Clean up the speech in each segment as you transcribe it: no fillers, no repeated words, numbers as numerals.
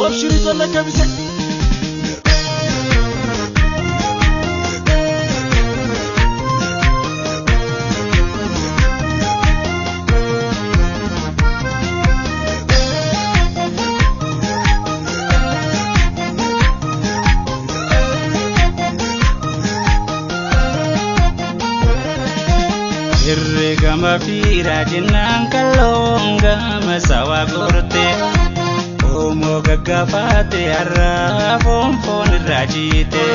Abshirii ijoollee kemise. Herregama fiiraa jennaan kalloon gama sawaa gorte Oomoo gaggaafaate har'aa foon foon irraa jiite.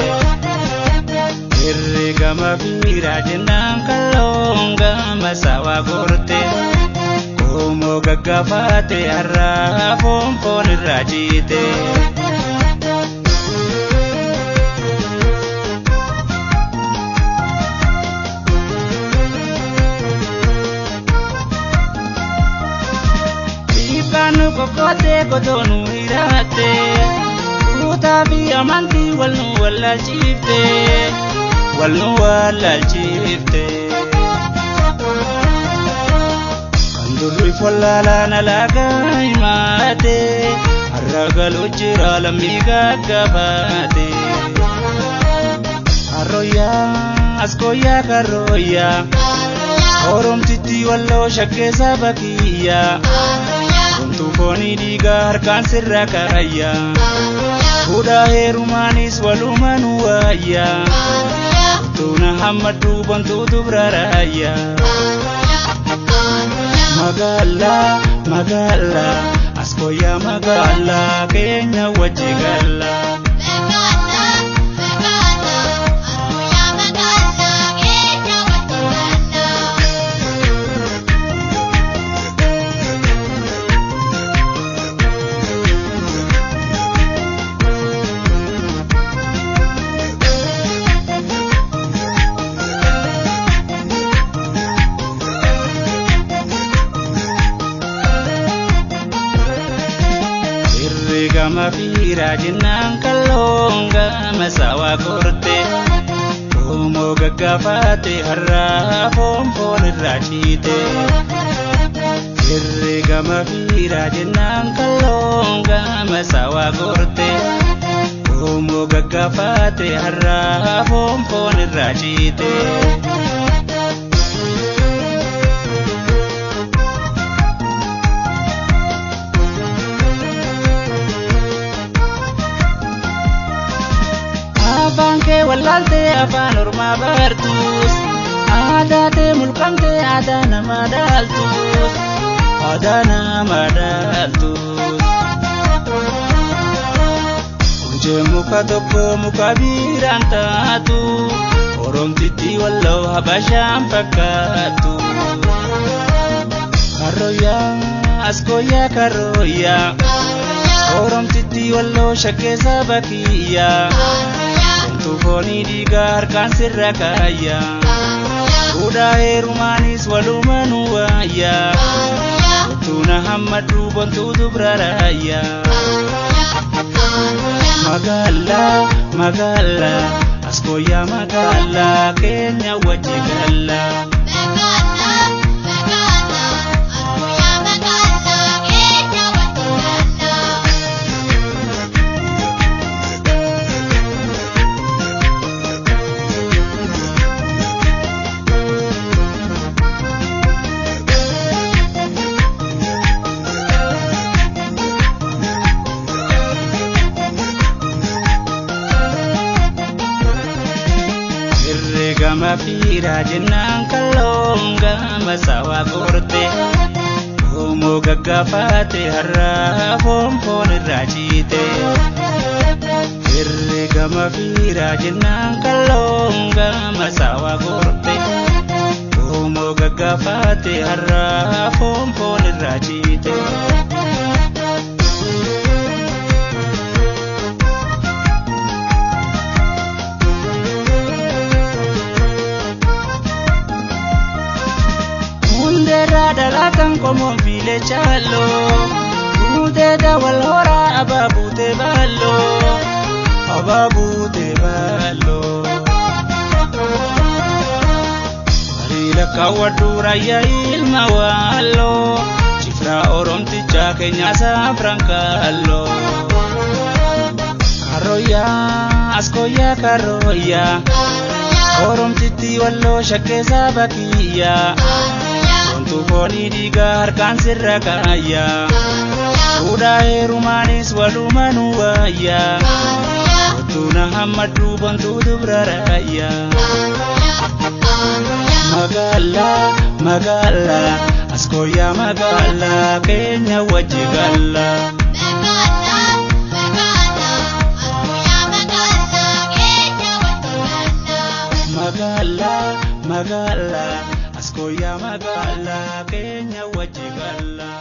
Herregama fiiraa jennaan kalloon gama sawaa gorte Oomoo gaggaafaate har'aa foon foon irraa jiite. Dhiibbaan kokkootee kotoonu hiraate kutaa fi amantii wal nu wallaalchifte wal nu wallaalchifte. Kan durri wallaalaan alaagaa himaate har'a galuu jira lammii gaggabaate. Harroyyaa askooyyaa karrooyyaa Oromtitti walloo shakkeessa bakiyyaa. Homtuu foonii dhiigaa harkaan sirra kaayyaa. Fuudhaa heerumaanis walumaa nu waayyaa. Tuuna hammaduu bontuu dubra raayyaa. Magaalaa magaalaa askooyyaa magaalaa keenya wajji gallaa. Herregama fiiraa jennaan kalloon gama sawaa gorte Oomoo gaggaafaate har'aa foon foon irraa ciite. Herregama fiiraa jennaan kalloon gama sawaa gorte Oomoo gaggaafaate har'aa foon foon irraa ciite. Afaan kee wallaaltee afaan ormaa bartuus aadaa tee mulqamtee aadaa namaa dhaaltuus aadaa namaa dhaaltuus. Hundee muka tokko muka biraan taatu Oromtitti walloo habashaan fakkaattu. Karrooyyaa askooyyaa karrooyyaa Oromtitti walloo shakkeessa bakiyyaa. Homtuu foonii dhiigaa harkaan sirra kaayyaa. Fuudhaa heerumaanis walumaa nu waayyaa. Tuuna hammaduu bontuu dubra raayyaa. Magaalaa magaalaa askooyyaa magaalaa keenya wajji gallaa. Herregama fiiraa jennaan kalloon gama sawaa gorte Oomoo gaggaafaate har'aa foon foon irraa ciite. Herregama fiiraa jennaan kalloon gama sawaa gorte Oomoo gaggaafaate har'aa foon foon irraa ciite. Hundeerraa dhalatan qomoon fiilee chaalloo Guuteeta wal horaa abaabuutee baalloo abaabuutee baalloo. Barii lakkaawwadhu raayyaa ilma waalloo Cifraa Oromtichaa keenyaa saafran kaalloo. Karooyaa askooyaa karooyaa Oromtitti walloo shakkeessaa bakiyyaa Wantu foonii dhiigaa harkaan sirra kaayyaa Fuudhaa heerumaanis walumanuu waayyaa Kottuu na hammaduu bontuu dubra raayyaa. Magaalaa magaalaa askooyaa magaalaa keenya wajji gallaa. Magaalaa magaalaa askooyaa magaalaa keenya wajji gallaa.